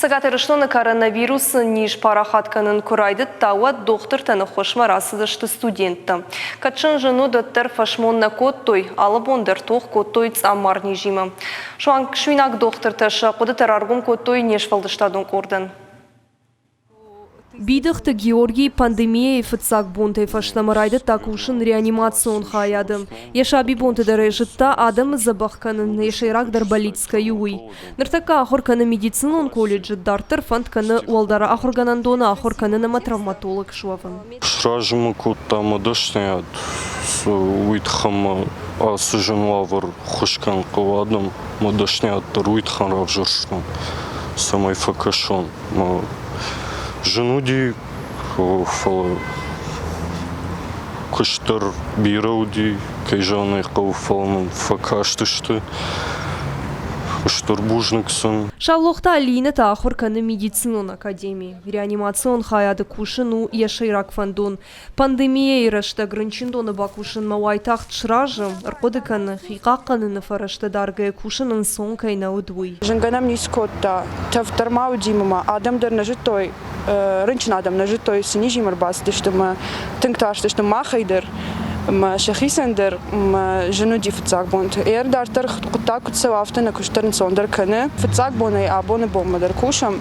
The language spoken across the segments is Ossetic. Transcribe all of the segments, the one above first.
Цӕгат Ирыстоны коронавирусы низ парахат кӕнын куы райдыдта, уӕд дохтыртӕн ӕххуысмӕ рацыдысты студенттӕ. Кӕд сын зын уыд, уӕддӕр фӕсмон нӕ кодтой, алы бон дӕр тох кодтой цъаммар низимӕ. Суанг суинаг дохтыртӕ сӕ хъуыдытӕ раргом кодтой не сфӕлдыстадон къордӕн. Бидыхты Георгий пандемийӕйы фыццаг бонтӕй фӕстӕмӕ райдыдта кусын реанимацион хайады. Йӕ сабибонты дӕр ӕй зыдта, адӕмы дзӕбӕх кӕнын йӕ сӕйрагдӕр бӕллиц кӕй у, уый. Ныртӕккӕ ахуыр кӕны медицинон колледжы, дарддӕр фӕнд кӕны уӕлдӕр ахуыргӕнӕндоны ахуыр кӕнын ӕмӕ травматолог суӕвын. Сразы мын кодта мӕ дӕсныйад, уый тыххӕй мӕ ацы зын уавӕр ххуыс кӕнын хъӕуы адӕм. Мӕ дӕсныйад дӕр уый тыххӕн равзӕрстон, цӕмӕй фӕкӕсон. Зын уыди, фӕлӕ куыст дӕр бирӕ уыди, кӕй зӕгъын ӕй хъӕуы, фӕлӕ мын фӕкастысты. Стыр бузныг сын. Саулохты Алинӕ та ахуыр кӕны медицинон академийы. Реанимацион хайады кусын у йӕ сӕйраг фӕндон. Пандемийӕйы рӕстӕг рынчындоны бакусынмӕ уайтагъд сразы, ӕрхъуыды кӕны, хи хъахъхъӕныны фӕрӕзтӕ даргӕйӕ кусын ӕнцон кӕй нӕ уыд, уый. Зынгӕ нӕм ницы кодта, тӕвд дӕр ма уыди мӕ адӕм дӕр нӕ зыдтой, рынчын адӕм нӕ зыдтой, цы низимӕ ӕрбацыдысты ӕмӕ тынг тарстысты махӕй дӕр ӕмӕ сӕхицӕн дӕр ӕмӕ зын уыди фыццаг бонты. Ӕр дарддӕр хъуыддаг куыд цӕуы, афтӕ нӕ куыст дӕр ӕнцондӕр кӕны. Фыццаг бонӕй абоны бонмӕ дӕр кусӕм,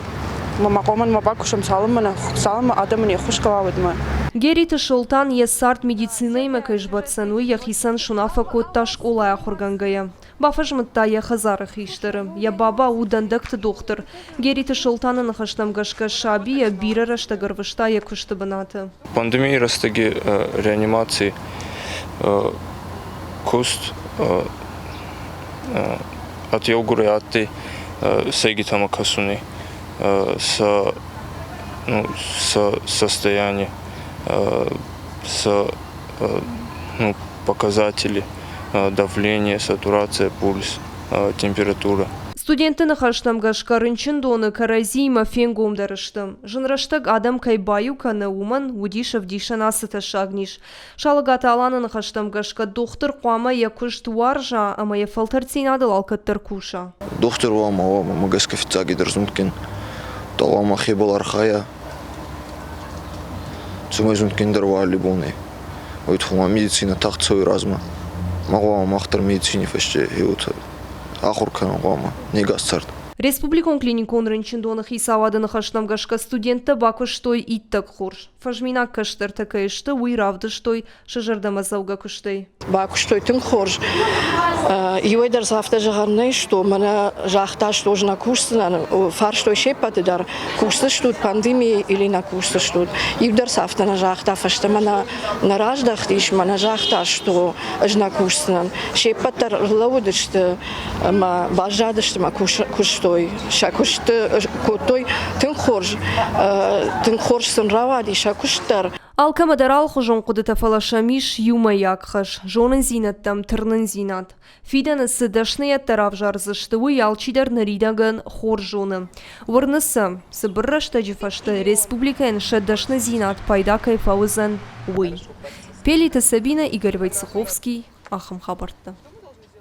ӕмӕ ма хъуамӕ ма бакусӕм, цалынмӕ нӕ цалынмӕ адӕмӕн не ххуыс хъӕуа, уӕдмӕ. Гериты Солтан йӕ цард медицинӕимӕ кӕй сбӕтдзӕн, уый йӕхицӕн суынаффӕ кодта скъолайы ахуыргӕнгӕйӕ. Бафӕзмыдта йӕ хӕдзары хистӕры. Йӕ баба у дӕндӕгты дохтыр. Гериты Солтаны ныхӕстӕм гӕсгӕ сабийӕ бирӕ рӕстӕг ӕрвыста йӕ куысты бынаты. Пандемийы рӕстӕджы реанимаци куыст ӕд еугурӕй адтӕй сӕйгитӕмӕ кӕсуни сӕ, ну, сӕ состояние, сӕ ну, показатели, давление, сатурация, пульс, температура. Студентты ныхӕстӕм гӕсгӕ рынчындоны кӕрӕдзиимӕ фенгомдӕр сты. Зын рӕстӕг адӕм кӕй баиу кӕны, уымӕн уыдис ӕвдисӕн ацы тӕссаг низ. Салыгаты Аланы ныхӕстӕм гӕсгӕ дохтыр хъуамӕ йӕ куыст уарза ӕмӕ йӕ фӕлтӕрддзинадыл алкӕддӕр куса. Дохтир гъӕуама уа, мӕмӕ гӕсгӕ фиццагидӕр зундгин, гъӕуама хебӕл архайа, цӕмӕй зундгиндӕр уа алли бонӕй. Уой туххӕй ма медицинӕ тагъд цӕуй размӕ. Ма гъӕуама мах дӕр медицини фӕсте уотӕ ахур кӕнӕн гъӕуама не гас цард. Республикон клиникон рынчындоны хицауады ныхӕстӕм гӕсгӕ студенттӕ бакуыстой иттӕг хорз. Фӕзминаг кӕстӕртӕ кӕй сты, уый равдыстой сӕ зӕрдӕмӕдзӕугӕ куыстӕй. Бакуыстой тынг хорз. Иуӕй дӕр сӕ афтӕ зӕгъӕн нӕй, что мӕнӕ загъта, что ӕз нӕ кусдзынӕн, фарстой се ппӕты дӕр, кусдзыстут пандемийы или нӕ кусдзыстут. Иу дӕр сӕ афтӕ нӕ загъта, фӕстӕмӕ нӕ, нӕ раздӕхтис, мӕнӕ загъта, что ӕз нӕ кусдзынӕн. Се ппӕт дӕр ӕрлӕууыдысты ӕмӕ баззадысты ӕмӕ куыстой. Сӕ куыст кодтой тынг хорз, тынг хорз сын рауади сӕ куыст дӕр. Алкӕмӕ дӕр алыхуызон хъуыдытӕ, фӕлӕ сӕм ис иумӕйаг хӕс – зонындзинӕдтӕм тырнындзинад. Фидӕны цы дӕсныйӕдтӕ равзардзысты, уый алчидӕр ныридӕгӕн хорз зоны. Уырны сӕ, цыбыр рӕстӕджы фӕстӕ республикӕйӕн сӕ дӕсныдзинад пайда кӕй фӕуыдзӕн, уый. Пелиты Сабинӕ, Игорь Войцеховский, ахӕм хабӕрттӕ.